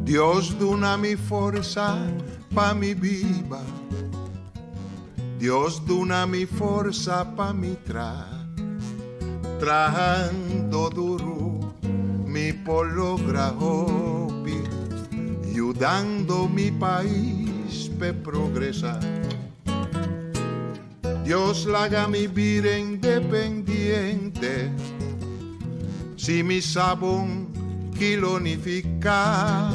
Dios duna mi forsa pa mi biba Dios duna mi forsa pa mi tra Trahando duru mi por logra hopi Yudando mi pais p'e progresa Dios laga mi bira independiente Si mi sa bon ki lo nifiká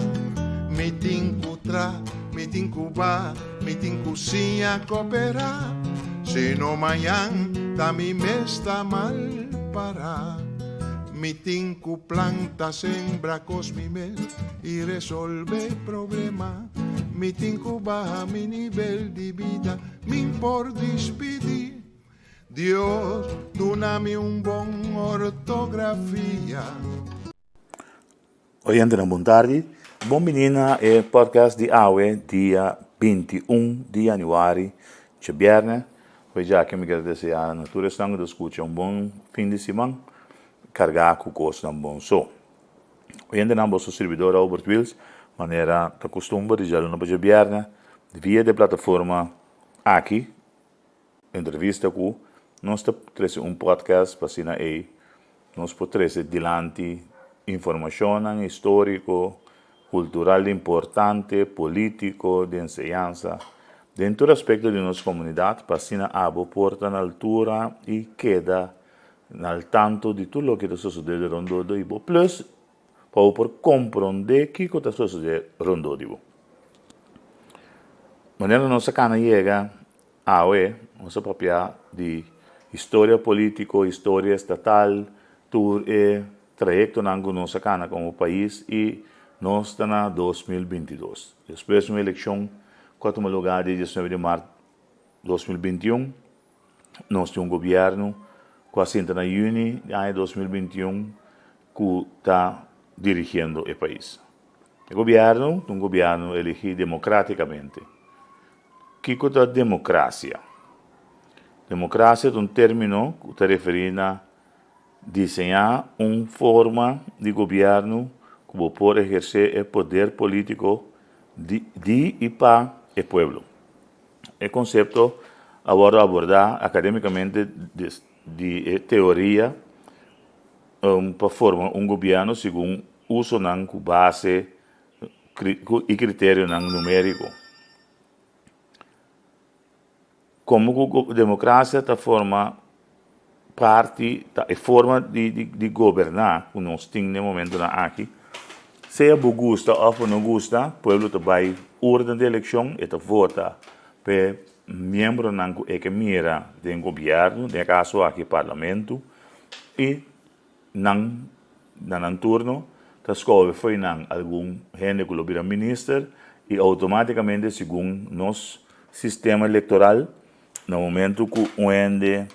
Mi tin ku tra, mi tin ku ba, mi tin ku siña koperá Si no mañan ta mi mes ta mal pará Mi tin ku planta, sembra kos mi mes i resolve problema Mi tin ku baha mi nivel di bida Min por dispidí. Dios duna mi un bon ortografia. Oyentenan bon tardi, bon bini na e podcast di awe dia 21 di januari djabierne. Hoy djaki mi kier desea na tur esnan ku ta skucha un bon fin di siman kargá ku kosnan bon so. Oyentenan boso sirbidor Robert Wiels manera ta kustumber di djaluna pa djabierne via di e plataforma aki entrevista ku nos ta trese un podcast pa asina ei nos por trese dilanti informashonnan históriko, kultural importante, polítiko, di enseñansa, den tur aspekto di nos komunidat pa asina abo por ta na altura i keda na al tanto di tur loke ta sosodé di rondó di bo, plus pa bo por komprondé kiko ta sosodé rondó di bo. Manera nos a kana yega awe, nos a papia di historia polítiko, historia estatal, tur e trayektonan ku nos a kana komo pais i nos ta na 2022. Despues di un elekshon ku a tuma lugá dia diesnuebe di mart 2021, Nos tin un gobièrnu ku a sinta na yüni di aña 2021 ku ta dirigiendo e pais. E gobièrnu ta un gobièrnu eligí demokrátikamente. Kiko ta demokrasia? Demokrasia ta un término ku ta referí na diseñá un forma di gobièrnu ku bo por ehersé e poder polítiko di di i pa e pueblo. E konsepto a wòrdu abordá akadémikamente di e teoria pa forma un gobièrnu segun usonan ku base i kriterionan numériko. Komo ku demokrasia ta forma parti, ta e forma di goberná ku nos tin den momentunan aki, sea bo gusta òf bo no gusta, pueblo ta bai urna di elekshon, e ta vota pa e miembronan ku e ke mira den gobièrnu, den e kaso aki parlamentu, i nan na nan turno ta skohe fo'i nan algun hende ku lo bira minister i outomátikamente segun nos sistema elektoral na momento ku un hende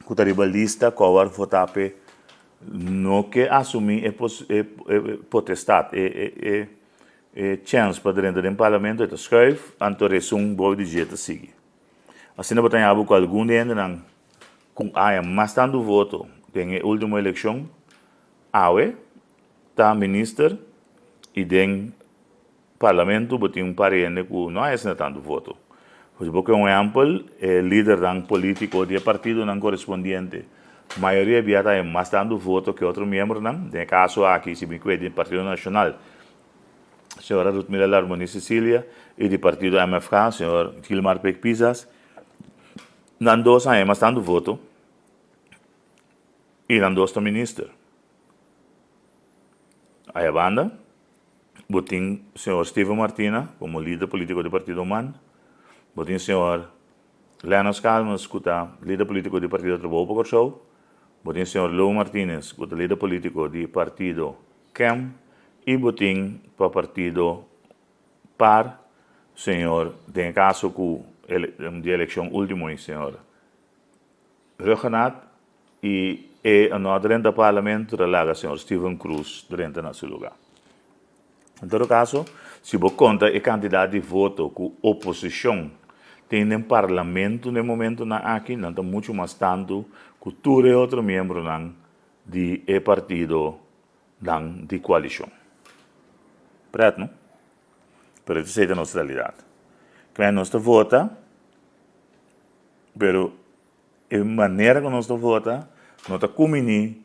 ku ta riba lista ku a wòrdu votá p'e no ke asumí e potestat e chèns pa drenta den parlamento e ta skùif anto resun bou di dje ta sigui. Asina bo ta haña bo ku algun di hendenan ku haña mas tantu voto den e último elekshon awe ta minister i den parlamento bo tin un par di hende ku no haña asina tantu voto. Pues bo ke un ehèmpel e lidernan polítiko di e partidonan korespondiente mayoria bia ta haña mas tantu voto ke otro miembronan, den e kaso aki si mi kue di Partido Nashonal señora Ruthmila Larmonie Cecilia y di partido MFK, señor Gilmar Pek Pisas, nan dos a hema tantu voto y nan dos ta minister. Aya banda bo tin señor Steven Martina como lider politico di partido man, bo tin señor Lennox Calmes cu ta lider politico di partido Trabou pa Corsou, bo tin señor Lou Martinez cu ta lider politico di partido Kem i bo tin pa partido par, señor, den e kaso ku di elekshon ultimo i señor Rhuggenaath i e no a drenta parlamento ta laga señor Steven Cruz drenta na su luga. En todo kaso, si bo konta e kantidat di voto ku oposishon tin den parlamento den momentonan aki, nan ta muchu mas tantu ku tur e otro miembronan di e partidonan di koalishon. Pret no? Pero esei ta nos realidat. Kmen nos ta vota, pero e manera ku nos ta vota no ta kuminí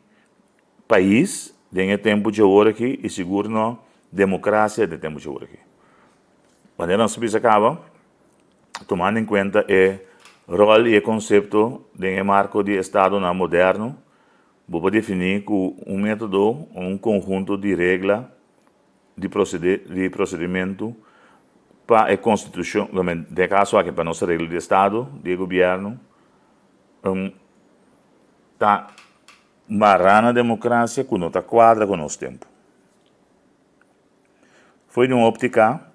pais den e tempu dje aki i sigur no demokrasia den e tempu dje aki. Manera nos a bisa kaba, tumando en kuenta e ròl i e konsepto den e marko di estadonan moderno, bo por definí ku un método o un konhunto di regla di prosede di prosedimentu pa e konstitushon, den e kaso aki pa nos regla di estado di e gobièrnu, ta mará na demokrasia ku no ta kuadra ku nos tempu. Fo'i di un óptika,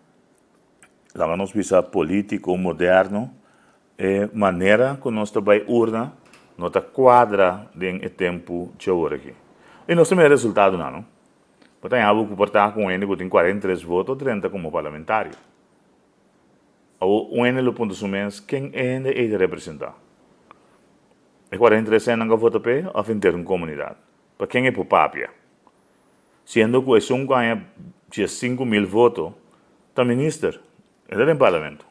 laga nos bisa polítiko moderno, e manera ku nos ta bai urna no ta kuadra den e tempu dje ora aki. I nos ta mira resultadonan, no? Bo ta haña bo ku por ta ku un hende ku tin 43 voto drenta komo parlamentario. Awor un hende lo puntra su mes ken e hende ei ta representá? E 43 hendenan ku a vota p'e òf henter un komunidat? Pa ken e por papia? Siendo ku esun ku haña 15,000 voto ta minister, e ta den parlamento.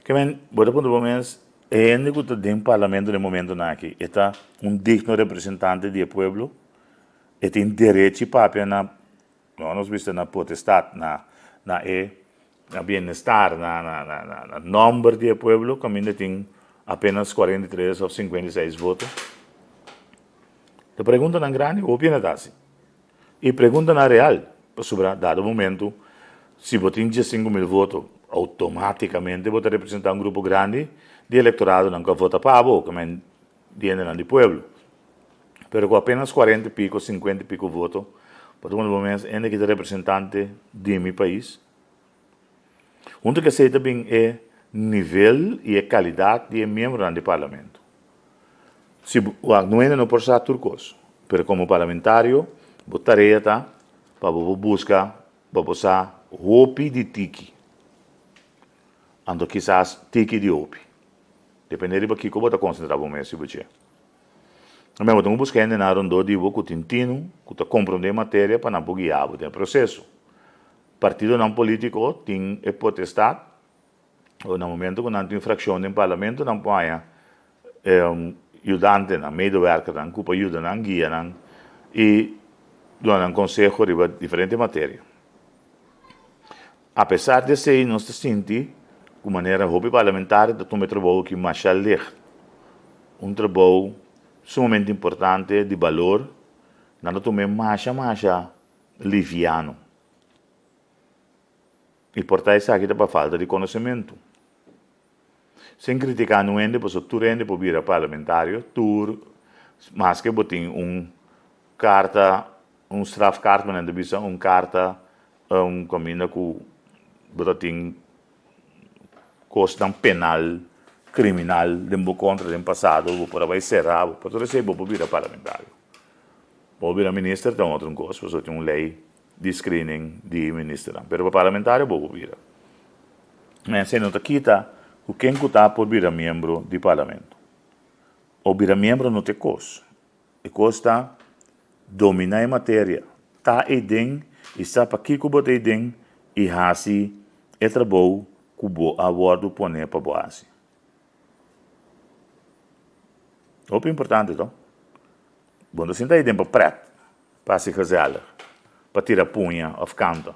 Ke men, bo ta puntra bo mes, e hende ku ta den parlamento den momentonan aki, e ta un digno representante di e pueblo? E tin derechi papia na, no nos bisa na potestad, na na e na bienestar, na na na na nomber di e pueblo kaminda tin apenas 43 of 56 voto? Ta preguntanan grandi, hopi hende ta hasi. E preguntanan real, pasobra dado momento si bo tin 15,000 voto, automaticamente bo ta representa un grupo grandi di electoradonan cu a vota pa bo, cu men di hendenan di pueblo. Pero cu apenas 40 y pico, 50 y pico voto, bo ta pone bo mes hende ki ta representante di mi pais. Hunto cu esey ta bin e nivel y e calidad di e miembronan di parlamento. Si bo wak no hende no por sa tur kos, pero komo parlamentario bo tarea ta pa bo por buska pa bo sa hopi di tiki, anto kisas tiki di hopi, depende riba kiko bo ta konsentrá bo mes riba dje. Tambe bo tin ku buska hendenan rondó di bo ku tin tinu, ku ta komprondé materia pa nan por guia bo den e proseso. Partidonan polítiko tin e potestat. Na momento ku nan tin frakshon den parlamento nan por haña yudantenan, medewerkernan ku por yuda nan, guia nan i duna nan konseho riba diferente materia. Apesar di esei nos ta sinti ku manera hopi parlamentario ta tuma e trabou aki masha licht. Un trabou sumamente importante, di balor, nan ta tum'é masha masha liviano. I por ta esaki ta pa falta di konosementu. Sin kritiká nun hende pasobra tur hende por bira parlamentario, tur maske bo tin un karta, un strafkaart manera nan ta bisa, un karta un kaminda ku bo ta tin kosnan penal, kriminal den bo kontra den pasado, bo por a bai será bo, pa tur esei bo por bira parlamentario. Bo por bira minister ta un otro kos pasobra tin un lei di screening di ministernan. Pero pa parlamentario bo por bira. Ma esei no ta kita ku ken ku ta por bira miembro di parlamento. O bira miembro no ta e kos. E kos ta domina e materia, ta eiden i sa pakiko bo ta eiden i hasi e trabou ku bo a wòrdu pone pa bo hasi. Hopi importante to. Bo no ta sinta eiden pa prèt. Pa hasi gezellig, pa tira puña of kanta.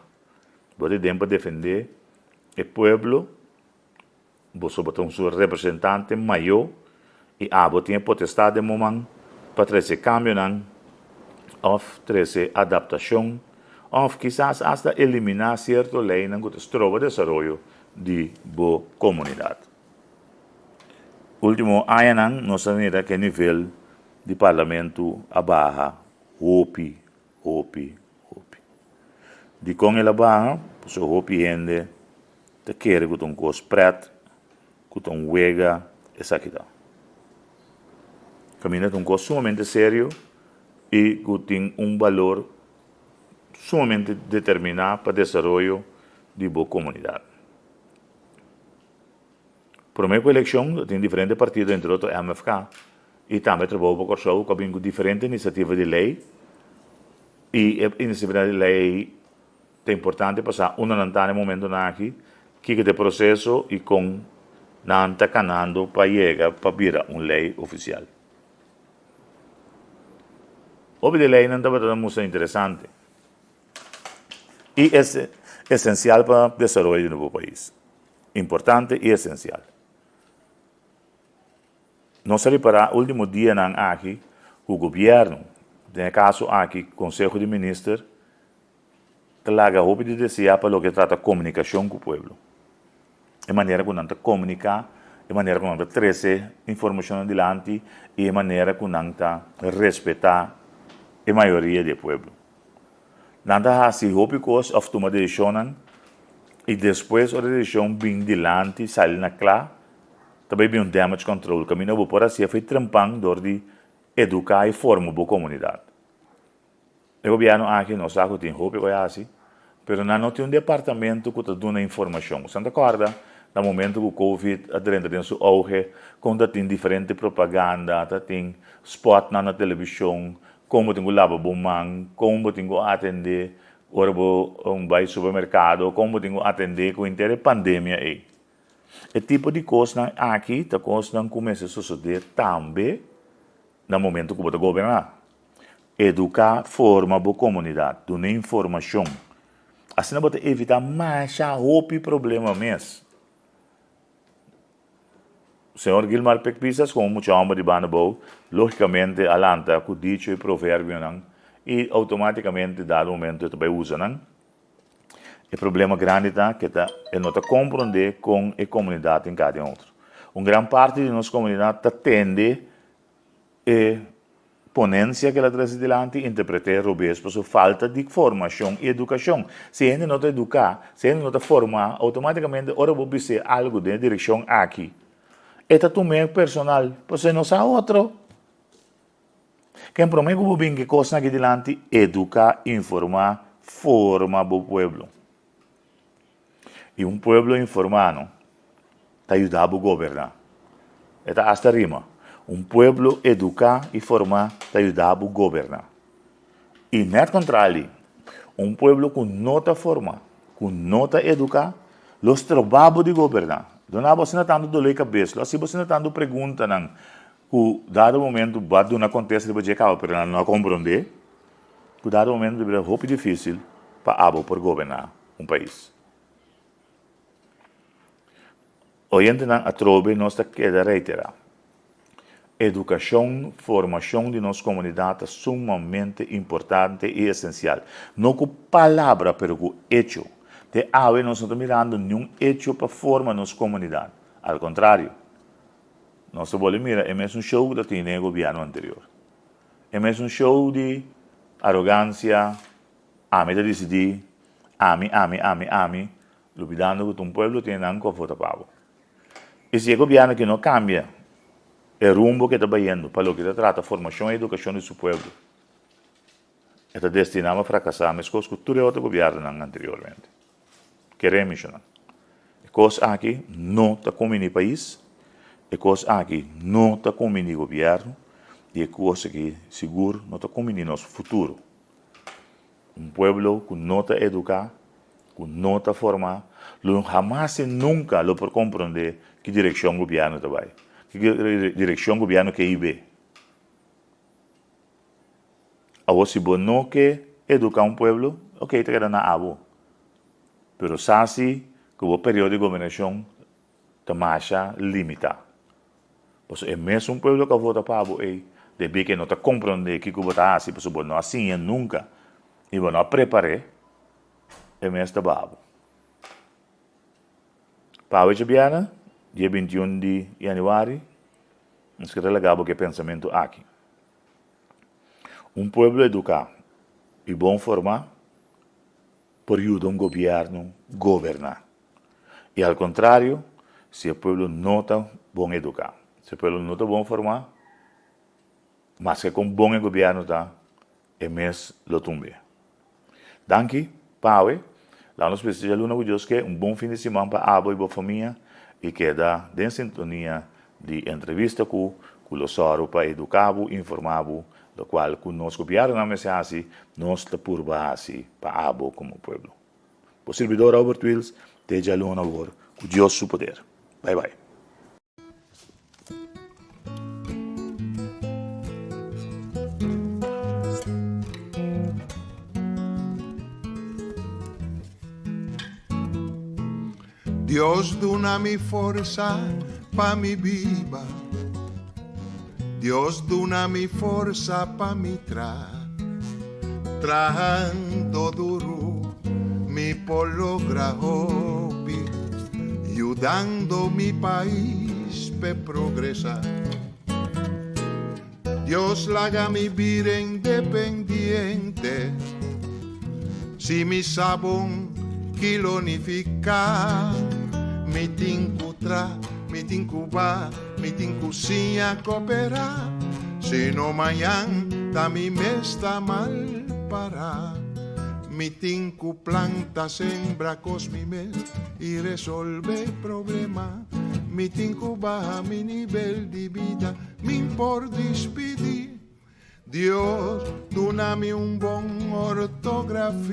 Bo ta den pa defendé e pueblo, boso bo ta un su representante mayó i abo tin e potestad den bo man pa trese kambionan of trese adaptashon of kisas asta eliminá sierto leinan ku ta stroba desaroyo di bo komunidat. Último añanan nos a mira ku e nivel di parlamento a baha hopi, hopi, hopi. Dikon el a baha? Pasobra hopi hende ta kere ku ta un kos pret, ku ta un wega, esaki ta. Kaminda ta un kos sumamente serio i ku tin un balor sumamente determiná pa desaroyo di bo komunidat. Promé ku elekshon lo tin diferente partido entre otro MFK i tambe Trabou pa Kòrsou ku a bin ku diferente inisiativa di lei. I e inisiativa di lei ei ta importante pa sa unda nan ta na e momentonan aki, kiko ta e proseso i kon nan ta kanando pa yega pa bira un lei ofisial. Hopi di e leinan tabata ta mustra interesante i esensial pa desaroyo di nobo pais. Importante i esensial. Nos a ripará último dianan aki ku gobièrnu, den e kaso aki Konseho di Minister, ta laga hopi di deseá pa loke trata komunikashon ku pueblo. E manera ku nan ta komuniká, e manera ku nan ta trese informashonnan dilanti i e manera ku nan ta respetá e mayoria di e pueblo. Nan ta hasi hopi kos òf tuma desishonnan i despues ora e desishon bin dilanti sali na kla, Ta bay bin un damage control caminda bo por haci efey trempan door di educa y forma bo comunidad. E gobierno aki no sa cu tin hopi cu a haci, pero nan no tin un departamento cu ta duna informacion. Boso ta corda na momento cu covid a drenta den su auge con ta tin diferente propaganda, ta tin spotnan na television, con bo tin cu laba bo man, con bo tin cu atende ora bo bay supermercado, con bo tin cu atende cu henter e pandemia ey. E tipo di kosnan aki ta kosnan ku mester sosodé tambe na momento ku bo ta goberná. Eduká, forma bo komunidat, duna informashon. Asina bo ta evitá masha hopi problema mes. Señor Gilmar Pek Pisas komo mucha hòmber di banda bou, lógikamente a lanta ku dicho i proverbionan i outomátikamente dado momento e ta bai usa nan. E problema grandi ta ke ta e no ta komprondé kon e komunidat tin ka den otro. Un gran parti di nos komunidat ta tende e ponensia ke el a trese dilanti i interpret'é robes pasobra falta di formashon i edukashon. Si hende no ta eduká, si hende no ta formá, outomátikamente ora bo bis'é algu den e direkshon aki, e ta tum'é personal pasobra e no sa otro. Ken promé ku bo bin ki kosnan aki dilanti, eduká, informá, forma bo pueblo. I un pueblo informá no ta yuda bo goberná. E ta asta rima, un pueblo eduká i formá ta yuda bo goberná. I nèt kontrali, un pueblo ku no ta formá, ku no ta eduká, lo stroba bo di goberná. Duna bo asina tantu doló di kabes, lo hasi bo asina tantu preguntanan Ku dado momento bo a duna kontesta riba dje kaba pero nan no a komprondé, ku dado momento ta bira hopi difísil pa abo por goberná un pais. Oyentenan atrobe nos ta keda reiterá, edukashon, formashon di nos komunidat ta sumamente importante i esensial. No ku palabra pero ku echo. Te awe nos no ta mirando niun echo pa forma nos komunidat, al kontrario. Nos ta bolbe mira e mesun show ku ta tin den e gobièrnu anterior. E mesun show di arogansia, ami ta disidí, ami, ami, ami, ami, lubidando ku ta un pueblo tene nan ku a vota pa bo. I si e gobièrnu aki no kambia e rumbo ku e ta bayendo pa loke ta trata formashon i edukashon di su pueblo, e ta destiná pa frakasá meskos ku tur e otro gobièrnunan anteriormente. Kere mishonan. E kos aki no ta kumini pais, e kos aki no ta kumini gobièrnu i e kos aki sigur no ta kumini nos futuro. Un pueblo ku no ta eduká, ku no ta formá, lo hamas i nunka lo por komprondé ki direkshon gobièrnu ta bai, ki direkshon gobièrnu ke hib'é. Awor si bo no ke eduká un pueblo, ok, ta keda na abo. Pero sa si ku bo periodo di gobernashon ta masha limitá. Pasobra e mesun pueblo ku a vota pa abo ei, debí ku e no ta komprondé kiko bo ta hasi, pasobra bo no a siña nunka i bo no a prepar'é, e mes ta ba abo. Pa awe djabièrnè, dia 21 di yanüari, nos ke ta laga bo ku e pensamentu aki. Un pueblo eduká i bon formá por yuda un gobièrnu goberná. I al kontrario, si e pueblo no ta bon eduká, si e pueblo no ta bon formá, maske kon bon e gobièrnu ta, e mes lo tumbe. Danki pa awe. Laga nos bisa djaluna ku Dios ke un bon fin di siman pa abo i bo famia i keda den sintonia di entrevista ku ku lo sòru pa eduká bo, informá bo. Lokual ku nos gobièrnunan mester hasi, nos ta purba hasi pa abo komo pueblo. Bo sirbidor Robert Wiels, te djaluna awor, ku Dios su poder. Bai bai. Dios duna mi forsa pa mi biba Dios duna mi forsa pa mi tra Trahando duru mi por logra hopi Yudando mi pais p'e progresa Dios laga mi bira independiente Si mi sa bon ki lo nifiká Mi tin ku tra, mi tin ku ba, mi tin ku siña koperá Si no mañan ta mi mes ta mal pará Mi tin ku planta, sembra kos mi mes i resolve problema Mi tin ku baha mi nivel di bida Min por dispidí. Dios duna mi un bon ortografia.